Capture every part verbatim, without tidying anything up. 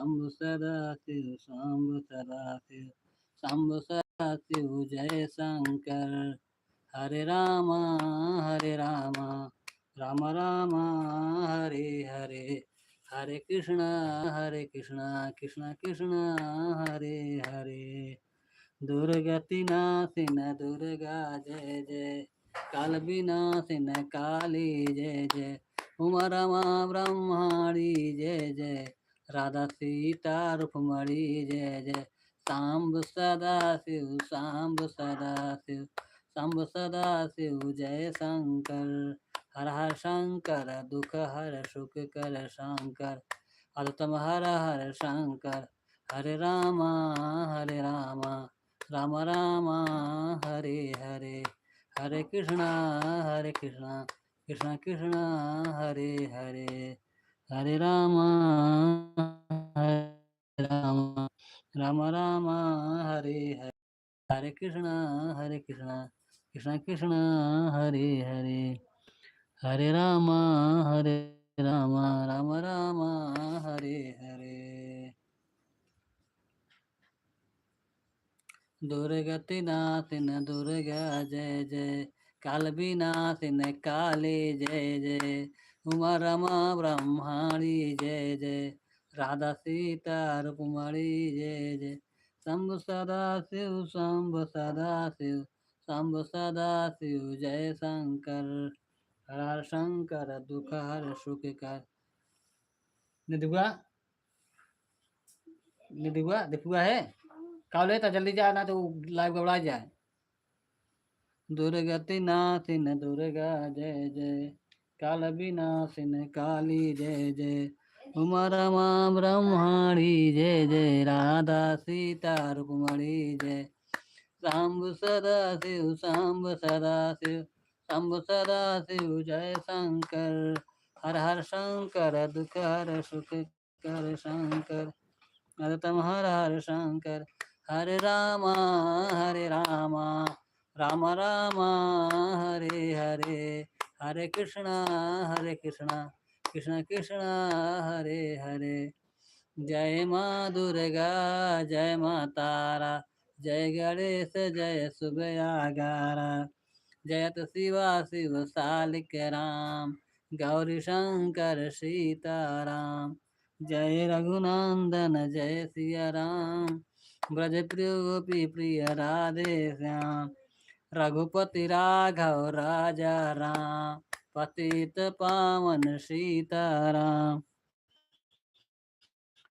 शंभु सदा शिव, शंभु सदा शिव, शंभु सदा शिव जय शंकर। हरे रामा, हरे रामा, रामा रामा, हरे हरे, हरे कृष्णा, हरे कृष्णा, कृष्णा कृष्णा, हरे हरे। दुर्गति नाशिन दुर्गा जय जय, काल विनाशिन काली जय जय, उमा रमा ब्रह्माणी जय जय, राधा सीता रुक्मणी जय जय, शंभु सदा शिव, शंभु सदा शिव, शंभु सदा शिव जय शंकर। हर हर शंकर, दुख हर सुख कर शंकर, अधतम हर हर शंकर। हरे रामा, हरे रामा, रामा रामा, हरे हरे, हरे कृष्णा, हरे कृष्णा, कृष्णा कृष्णा, हरे हरे, हरे रामा, हरे रामा, रामा रामा, हरे हरे, हरे कृष्णा, हरे कृष्णा, कृष्णा कृष्णा, हरे हरे, हरे रामा, हरे रामा, रामा रामा, हरे हरे। दुर्गति नाशिन दुर्गा जय जय, काल विनाशिन काली जय जय, उमा रमा ब्रह्माणी जय जय, राधा सीता रुक्मणी जय जय, शंभु सदा शिव, शंभु सदा शिव, शंभु सदा शिव जय शंकर। हर हर शंकर, दुख हर सुख कर। निदुआ, निदुआ, दिपुआ है? का ले तो जल्दी जा, ना तो live गड़बड़ा जाए। दुर्गति नाशिन दुर्गा जय जय, काल विनाशिन काली जय जय, उमा रमा ब्रह्माणी जय जय, राधा सीता रुक्मणी जय। शंभु सदा शिव, शंभु सदा शिव, शंभु सदा शिव जय शंकर। हर हर शंकर, दुख हर सुख कर शंकर, अधतम हर हर शंकर। हरे रामा, हरे रामा, रामा रामा, हरे हरे, हरे कृष्णा, हरे कृष्णा, कृष्णा कृष्णा, हरे हरे। जय माँ दुर्गा, जय माँ तारा, जय गणेश, जय सुबयागारा। जयत शिवा शिव शालिक राम, गौरी शंकर सीताराम। जय रघुनंदन जय सिया राम, ब्रज प्रिय गोपी प्रिय राधे श्याम। रघुपति राघव राजा राम, पतित पावन सीताराम।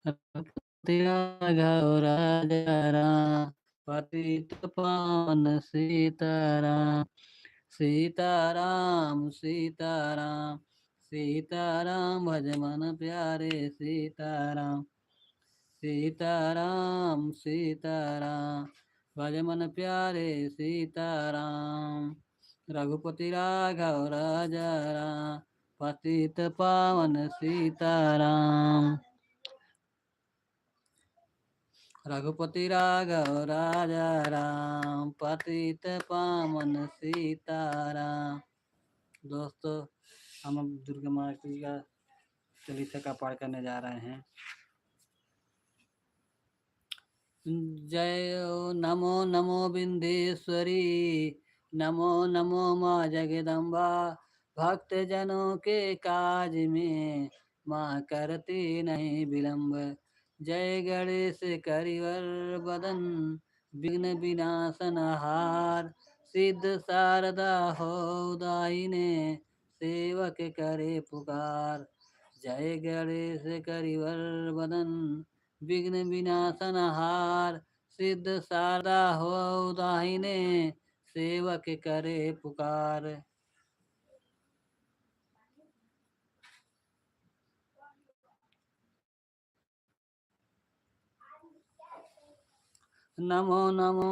रघुपति राघव राजा राम, पतित पावन सीताराम। सीताराम सीताराम, सीताराम भज मन प्यारे सीताराम। सीताराम सीताराम, भज मन प्यारे सीताराम। रघुपति राघव राजा राम, पतित पावन सीताराम। रघुपति राघव राजा राम, पतित पावन सीताराम। दोस्तों, हम अब दुर्गा माँ जी का चालीसा का पाठ करने जा रहे हैं। जय ओ नमो नमो विंदेश्वरी, नमो नमो माँ जगदम्बा, भक्तजनों के काज में माँ करती नहीं विलम्ब। जय गणेश करिवर बदन, विघ्न विनाशनहार, सिद्ध शारदा हो दाहिने, सेवक करे पुकार। जय गणेश करिवर बदन, विघ्न विनाशनहार, सिद्ध शारदा हो दाहिने, सेवक करे पुकार। नमो नमो,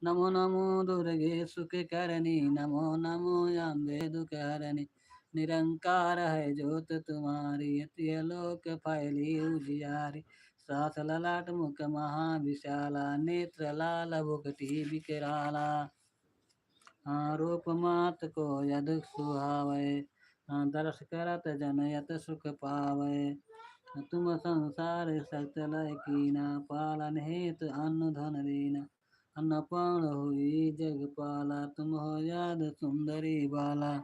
नमो नमो दुर्गे सुख करनी, नमो नमो अम्बे दुख हरनी। निरंकार है जोत तुम्हारी, अति लोक फैली उजियारी। सास ललाट मुख महाविशाला, नेत्र लाल भुखटी विकराला। हाँ, रूप मात को यदि सुहावे, हाँ, दर्श करत जन यत सुख पावे। तुम संसार सतल कीना, पालन हेतु अन्न धन दीना। अन्नपूर्ण हुई जग पाला, तुम हो याद सुंदरी बाला।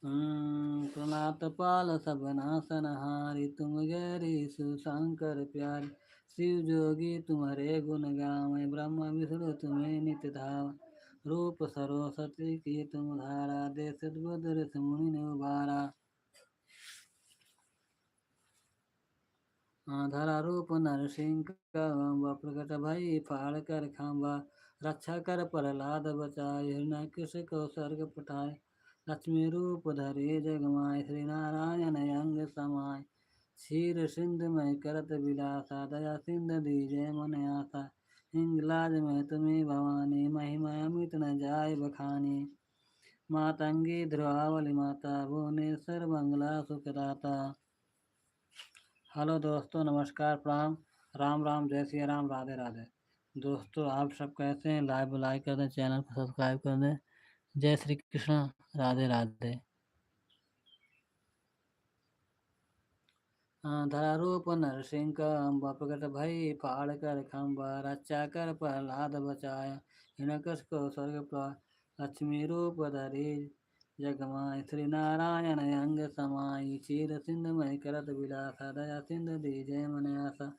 हम्म, प्रहलाद पाल सब नासनहारी, तुम गैरी शिव शंकर प्यारी। शिव जोगी तुम्हरे गुण गावे, ब्रह्मा विष्णु तुम्हें नित धावे। रूप सरस्वती की तुम धारा, दे सद्बुद्ध ऋषि मुनि ने उबारा। आ, धरा रूप नरसिंह का अम्बा, प्रकट भई फाड़ कर खम्बा। रक्षा कर प्रहलाद बचाए, हिरण्यकशिपु को स्वर्ग पठाए। लक्ष्मी रूप धरी जग माए, श्री नारायण अंग समाए। क्षीर सिंधु मय करत विलासा, दया सिंधु दीजे मन आसा। हिंगलाज मय तुम्हें भवानी, महिमा अमित न जाय बखानी। मातंगी ध्रुवावली माता, भुवनेश्वर मंगला सुखदाता। हेलो दोस्तों, नमस्कार, प्रणाम, राम राम, जय सिया राम, राधे राधे। दोस्तों, आप सब कैसे हैं? लाइव को लाइक कर दें, चैनल को सब्सक्राइब कर दें। जय श्री कृष्णा, राधे राधे। हाँ, धरा रूप नरसिंह का अम्बा, प्रकट भई फाड़ कर खम्बा। रक्षा कर प्रहलाद बचाया, हिरण्यकशिपु को स्वर्ग पा-, लक्ष्मी रूप धरी जग माई। श्री नारायण अंग समाई, क्षीर सिंधु मय करत विलासा। दया सिंधु दीजे मन आसा,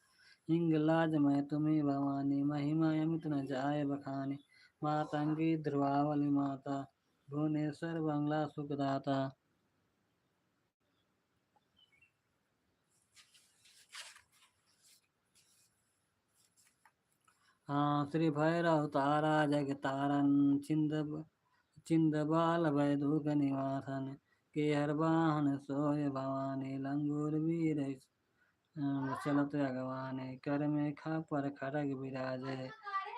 हिंगलाज मय तुम्हें भवानी। महिमा अमित न जाय बखानी, मातंगी ध्रुवावली माता। भुवनेश्वर मंगला सुखदाता। हाँ, श्री भैरव तारा जग तारन, छिंद, छिंद बाल भय दुख निवासन। केहर बाहन सोय भवानी, लंगूर वीर, अ, चलत अगवानी। कर में खप्पर खड़ग विराजे,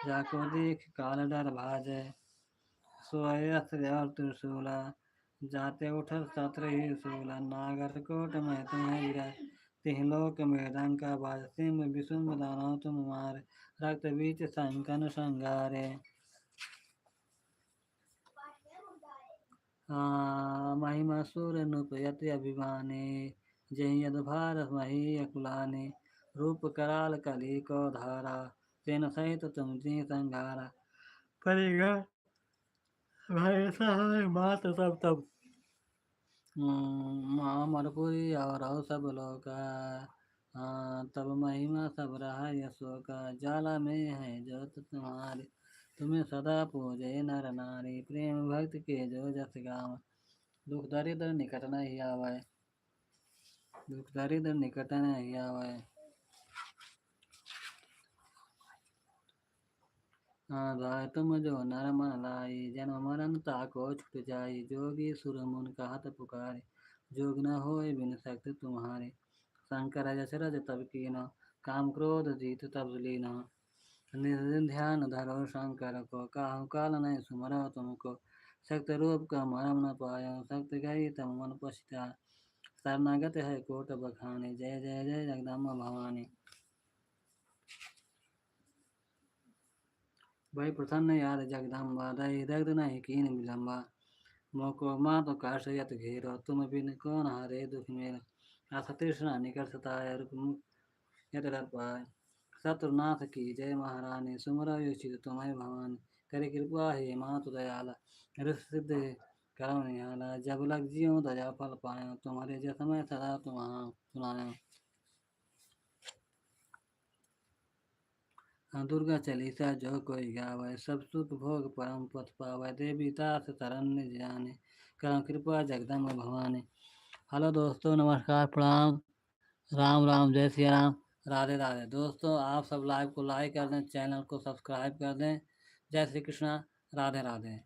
जाको देख काल डर भाजे। सोय अस्त्र और त्रिशूला, जाते उठत शत्रु ही सूला। नागर कोट में तुम्हें विराज, तिह लोक मृदंग का बाज। सिंह विषुम दानव तुम मारे, रक्त बीच संकन संगारे। आ, महिमा सुर नृप यति अभिमानी, जहि यदु भार मही अकुलानी। रूप कराल कली को धारा, सेन सहित तुम जी संघारा। परिगा भय सहाय मात सब तब। हम्म, अमरपुरी और, और सब लोका। हाँ, तब महिमा सब रहा यशोका। ज्वाला में है ज्योत तुम्हारी, तुम्हें सदा पूजे नर नारी। प्रेम भक्ति के जो जस गावे, दुख दरिद्र निकट नहीं आवे। दुख दरिद्र निकट नहीं आवे। हाँ, राय तुम जो नर मन लाई, जन्म मरण ताको छूट जाई। जोगी सुर मुन कहत पुकारी, जोग न होय बिन शक्ति तुम्हारी। शंकर जस रज तब कीन्हो, काम क्रोध जीत तब लीन्हो। निज दिन ध्यान धरो शंकर को, काहु काल नहीं सुमरो तुमको। शक्ति रूप का मरम न पायो, शक्ति गई तब मन पछतायो। शरणागत है कोट बखानी, जय जय जय जगदम्बा भवानी। भई प्रसन्न याद जगदम्बा, दई दग्ध नहीं कीन विलम्बा। मोको मात कष्ट यत घेरो, तुम बिन कौन हरे दुख मेरो। आस तृष्णा निकट सताय, रूप मुख यत डर पाय। शत्रु नाश कीजे महारानी, सुमरो यो सिद्ध तुम्हरे भवानी। करी कृपा हे मात दयाला, ऋषि सिद्ध करम निहाला। जब लग जियो दया फल पायो, तुम्हरे जस मैं सदा तुम्हारा सुनायो। हाँ, दुर्गा चालीसा जो कोई गावे, सब सुख भोग परम पद पावे। देवी दास शरण निज जानी, करम कृपा जगदम्ब भवानी। हेलो दोस्तों, नमस्कार, प्रणाम, राम राम, जय सिया राम, राधे राधे। दोस्तों, आप सब लाइव को लाइक कर दें, चैनल को सब्सक्राइब कर दें। जय श्री कृष्णा, राधे राधे।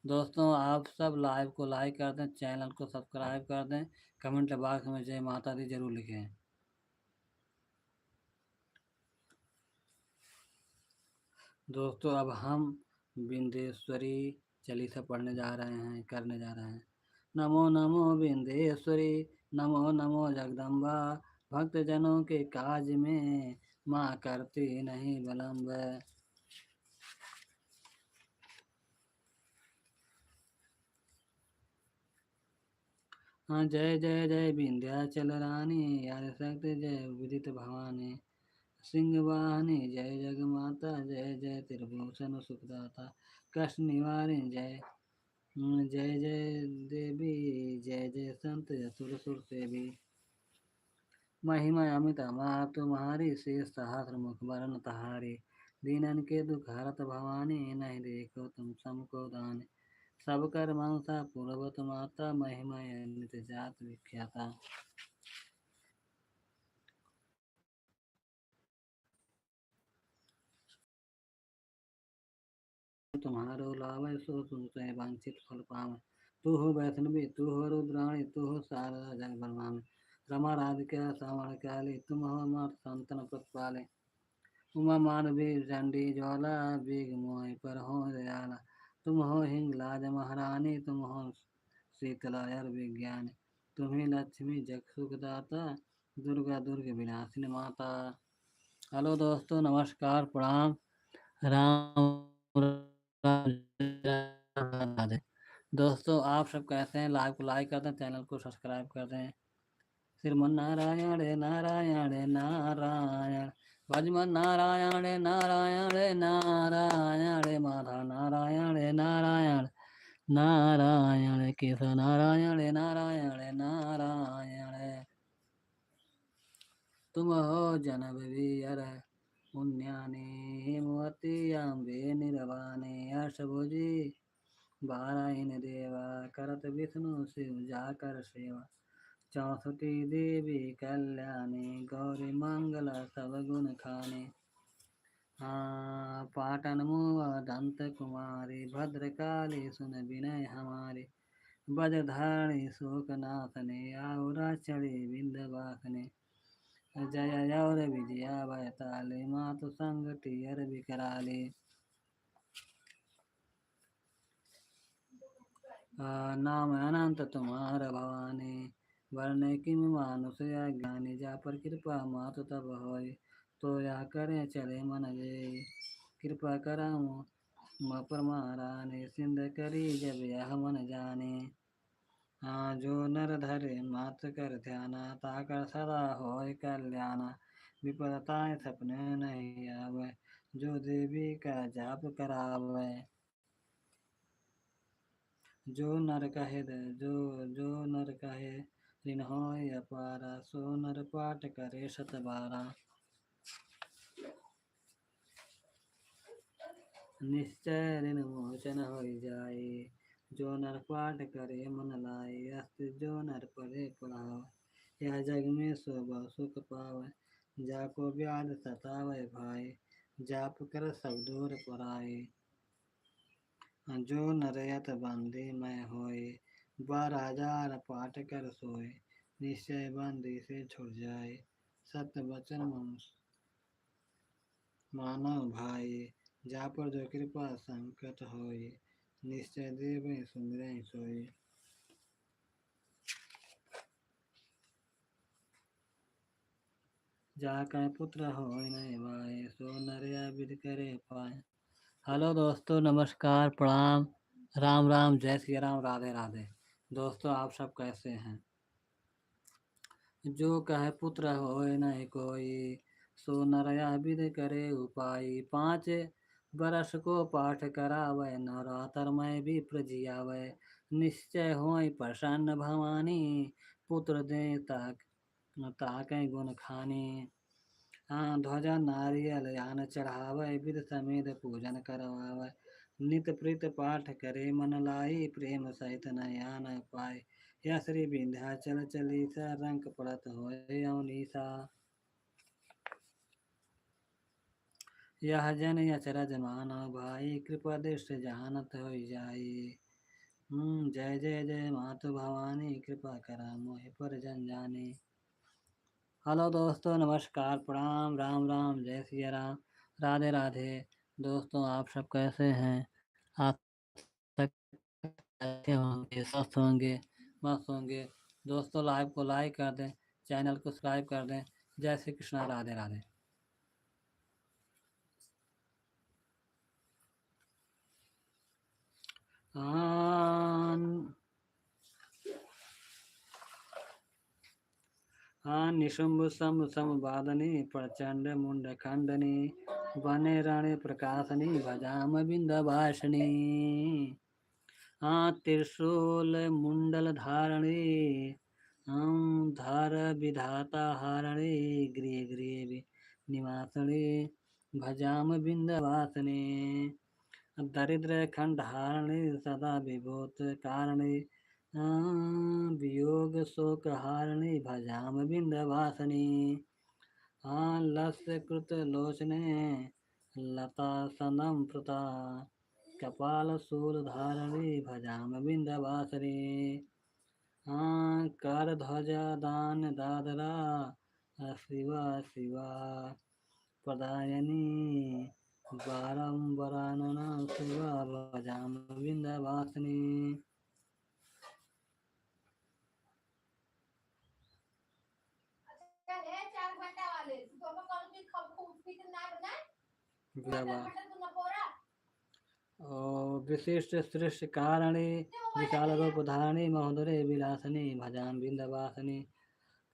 दोस्तों, आप सब लाइव को लाइक कर दें, चैनल को सब्सक्राइब कर दें, कमेंट बॉक्स में जय माता दी जरूर लिखें। दोस्तों, अब हम विंध्येश्वरी चालीसा पढ़ने जा रहे हैं, करने जा रहे हैं। नमो नमो विंध्येश्वरी, नमो नमो जगदम्बा, भक्तजनों के काज में माँ करती नहीं विलम्ब। हाँ, जय जय जय विंध्याचल रानी, आदिशक्ति जय उदित भवानी, सिंह वाहनी जय जगमाता, जय जय त्रिभुवन सुखदाता, कष्ट निवारिणी जय, हम्म, जय जय देवी, जय जय संत असुर सुर सेवी। महिमा अमित अपार तुम्हारी, शीश सहस्र मुख बरन तहारी। दीनन के दुख हरत भवानी, नहीं देखो तुम सम को दानी। सब कर मनसा पूर्वत माता, महिमा अमित जात विख्याता। तुम्हारो लावे सो तुमसे वांछित फल पावे। तू हो वैष्णवी, तू हो रुद्राणी, तू हो शारदा जग ब्रह्माणी। रमा राधिका श्यामल काली, तुम हो मात संतन पथ पाले। उमा मानवी चंडी ज्वाला, बिग मोहि पर हो दयाला। तुम हो हिंगलाज महारानी, तुम हो शीतला अर विज्ञानी। तुम्ही लक्ष्मी जग सुखदाता, दुर्गा दुर्ग विनाशिनी माता। हेलो दोस्तों, नमस्कार, प्रणाम, राम राम, राधे। दोस्तों, आप सब कैसे हैं? लाइव को लाइक कर दें, चैनल को सब्सक्राइब कर दें। श्रीमन नारायण रे नारायण रे नारायण, भजमन नारायण रे नारायण रे नारायण रे, माधव नारायण रे नारायण, नारायण केशव नारायण रे नारायण रे नारायण। तुम हो जनक विजय अर उज्ञानी, हेमवती अम्बे निरवानी, अष्टभुजी वाराहिनी देवा, करत विष्णु शिव जाकर सेवा। चौसठी देवी कल्याणी, गौरी मंगला सब गुण खानी। हाँ, पाटन मूवा दंत कुमारी, भद्रकाली सुन विनय हमारी। वज्रधारिणी शोक नाशनी, आव रक्षणी विंध्यवासिनी। जया अउर विजया वैताली, मातु संकटी अर विकराली। आ, नाम अनंत तुम्हारा भवानी, वर्णित किम मानुष अज्ञानी। जा पर कृपा मातु तब होई, तो या करें चले मन जेई। कृपा करम मपर महारानी, सिंध करी जब यह मन जानी। हाँ, जो नर धरे मात कर ध्याना, ताकर सदा होय कल्याणा। विपद ताय सपने नहीं आवे, जो देवी का जाप करावे। जो नर कहे द-, जो, जो नर कहे ऋण होय अपारा, सो नर पाठ करे सत बारा। निश्चय ऋण मोचन होई जाई, जो नर पाठ करे मन लाई। अस्त जो नर पढ़े पढ़ावे, यह जग में सो बहु सुख पावे। जाको व्याध सतावे भाई, जाप कर सब दूर पराई। जो नर यत बंदी में होई, बारह हजार पाठ कर सोई। निश्चय बंदी से छुट जाई, सत्य वचन मनुष्य मानव भाई। जा पर जो कृपा संकट होई, निश्चय देवे सुमिरहि सोई। जा कहे पुत्र होय नहीं भाई, सो नर या विध करे पाए। हेलो दोस्तों, नमस्कार, प्रणाम, राम राम, जय सिया राम, राधे राधे। दोस्तों, आप सब कैसे हैं? जो कहे पुत्र होय नहीं कोई, सो नर या विध करे उपाय। पाँच बरस को पाठ करावे, नवरात्र में विप्र जियावे। निश्चय होय प्रसन्न भवानी, पुत्र दे ताक, ताके गुण खानी। हाँ, ध्वजा नारियल यान चढ़ावे, विध समेत पूजन करवावे। नित प्रीत पाठ करे मन लाई, प्रेम सहित न यान पाए। या श्री विंध्याचल चालीसा, रंक पड़त होय अवनीसा। यह जन अचरज मानव भाई, कृपा दृष्टि जानत होई जाई। हम्म, जय जय जय मातु भवानी, कृपा करा मोहि पर जन जानी। हेलो दोस्तों, नमस्कार, प्रणाम, राम राम, जय सिया राम, राधे राधे। दोस्तों, आप सब कैसे हैं? आप सब कैसे होंगे? स्वस्थ होंगे, मस्त होंगे? दोस्तों, लाइव को लाइक कर दें, चैनल को सब्सक्राइब कर दें। जय श्री कृष्णा, राधे राधे। आन-, हाँ, निशुम्भ शम्भ सम वादनी, प्रचंड मुंड खंडनी, वने रणे प्रकाशनी, भजाम विंध्यवासिनी। हाँ, त्रिशूल मुंडल धारणी, हम धर विधाता हारणी, गृह गृह वि-, निवासणी, भजाम विंध्यवासिनी। दरिद्र खंड हारणी, सदा विभूत कारणी, हाँ, वियोग शोक हारणी, भजाम विंध्यवासिनी। हाँ, लस्य कृत लोचने, लता सनम प्रता, कपाल शूल धारणी, भजाम विंध्यवासिनी। हाँ, कर ध्वजा दान दादरा, शिवा शिवा प्रदायनी, बारंबरानन सेवा, भजाम विंध्यवासिनी। अच्छा, हे चार घंटा वाले, तू तो कल भी खब खूब पीट ना बना। क्या बात। और विशिष्ट सृष्टि कारणी, विशाल रूप धारणी, महोदरे विलासनी, भजाम विंध्यवासिनी।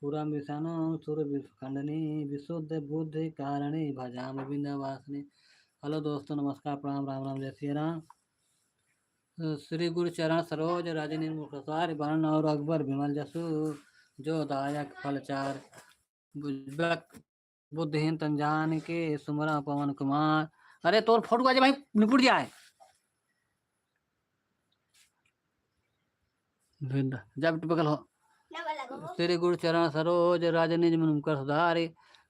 पूरा मिशानो सुर विखंडनी, विशुद्ध बुद्धि कारणी, भजाम विंध्यवासिनी। हेलो दोस्तों, नमस्कार, प्रणाम, राम राम, जय सिया राम। श्री गुरु चरण सरोज रज निज मुख सार, बरन और अकबर विमल जसु, जो दायक फल चार। बुझबक बुद्धिहीन तन जान के, सुमरा पवन कुमार। अरे तोर फोटो आज भाई निपुट जाए। जब टिपिकल हो। श्री गुरु चरण सरोज रज निज मुख सार,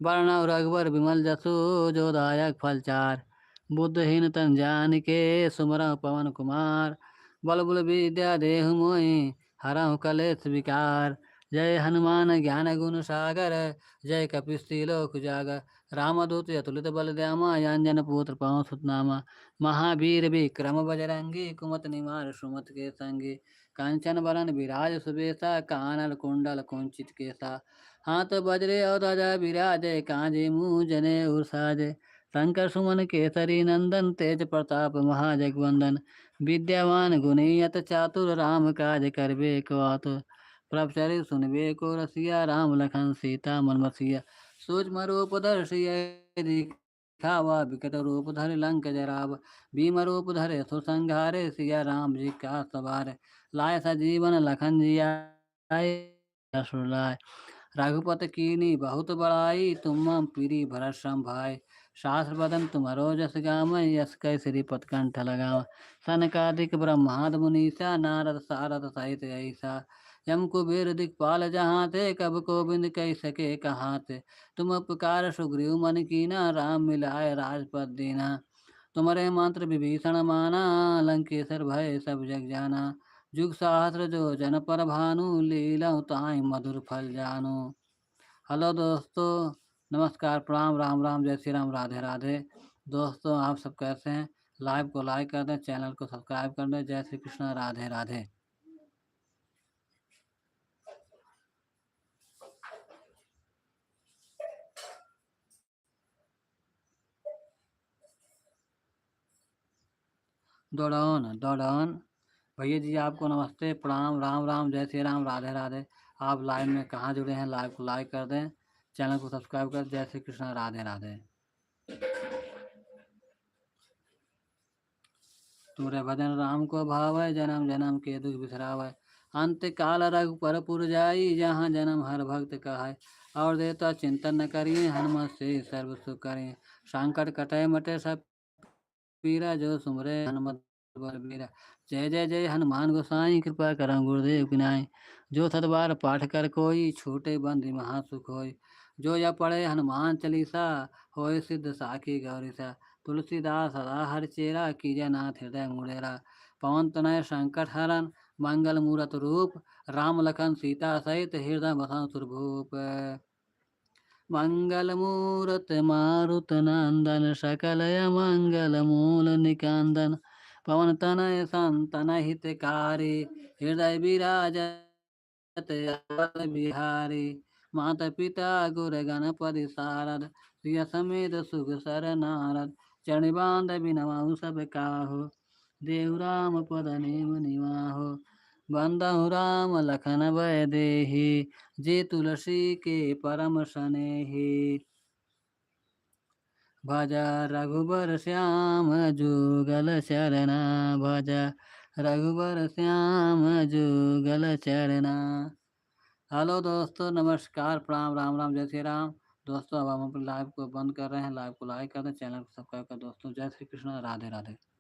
बरन और अकबर विमल जसु, जो दायक फल चार। बुद्धिहीन तन जान के, सुमरा पवन कुमार। बल बुल विद्या देहु मोहि, हरहु कलेश विकार। जय हनुमान ज्ञान गुण सागर, जय कपीस तिहि लोक उजागर। रामदूत अतुलित बल धामा, अंजनी पुत्र पवन सुत नामा। महावीर विक्रम बजरंगी, कुमत निवार सुमत के संगी। कंचन बरन विराज सुबेसा, कानन कुंडल कुंचित केसा। हाथ वज्र और ध्वजा विराजे, कांधे मूंज जनेऊ साजे। शंकर सुमन केसरी नंदन, तेज प्रताप महाजगवंदन। विद्यावान गुणी अति चातुर, राम काज करिबे को आतुर। प्रभु चरित सुनिबे को रसिया, राम लखन सीता मन बसिया। सूक्ष्म रूप धरि सिय दिखावा, विकट रूप धरि लंक जरावा। भीम रूप धरि असुर संहारे, सिया राम जी का सवारे। लाए संजीवन लखन जी आए, असुर लाए। रघुपति कीन्ही बहुत बड़ाई, तुम मम प्रिय भरत सम भाई। सहस वदन तुम्हरो जस गावै, यस कहि श्रीपद कंठ लगावै। सनकादिक ब्रह्मादि मुनीसा, नारद सारद सहित अहिसा। यम कुबेर दिखपाल जहाँ ते, कवि गोविंद कहि सके कहाँ ते। तुम उपकार सुग्रीव मन कीन्हा, राम मिलाए राजपद दीन्हा। तुम्हरे मंत्र विभीषण माना, लंकेसर भए सब जग जाना। जुग सहस्र जो जन पर भानु, लीलहु ताहि मधुर फल जानु। हेलो दोस्तों, नमस्कार, प्रणाम, राम राम, जय श्री राम, राधे राधे। दोस्तों, आप सब कैसे हैं? Live को like कर दें, channel को subscribe कर दें। जय श्री कृष्णा, राधे राधे। दौड़ान, दौड़ान। भैया जी, आपको नमस्ते, प्रणाम, राम राम, जय श्री राम, राधे राधे। आप live में कहाँ जुड़े हैं, live को like कर दें, channel को subscribe कर दें। जय श्री कृष्णा, राधे राधे। तुम्हरे भजन राम को भावै, जनम जनम के दुख बिसरावै। अंत काल रघुपरपुर जाई, जहाँ जनम हर भक्त कहाई। और देवता चिंतन न करिए, हनुमत से सर्व सुख करिए। संकट कटै मिटै सब पीरा, जो सुमरै हनुमत बलबीरा। जय जय जय हनुमान गोसाई, कृपा करौ गुरुदेव की नाई। जो सत बार पाठ कर कोई, छूटै बंदी महा सुख होई। जो यह पढ़ै हनुमान चालीसा, होय सिद्ध साखी गौरीसा। तुलसीदास सदा हर चेरा, कीजै नाथ हृदय उंग डेरा। पवन तनय संकट हरन, मंगल मूरत रूप। राम लखन सीता सहित, हृदय बसौ सुरभूप। मंगल मूरत मारुत नंदन, सकल अमंगल मूल निकंदन। पवन तनय संतन हितकारी, हृदय विराजत अटल बिहारी। माता पिता गुर गणपति सारद, सिया समेत सुख सर नारद। चरण बांध बिनवाहु सब काहू, देहु राम पद नेम निवाहू। बंदहु राम लखन बैदेही, जे तुलसी के परम स्नेही। भज रघुबर श्याम जुगल चरना, भज रघुबर श्याम जुगल चरना। Hello दोस्तों, नमस्कार, प्रणाम, राम राम, जय श्री राम। दोस्तों, अब हम अपने live को बंद कर रहे हैं, live को like कर दें, channel को subscribe कर। दोस्तों, जय श्री कृष्णा, राधे राधे।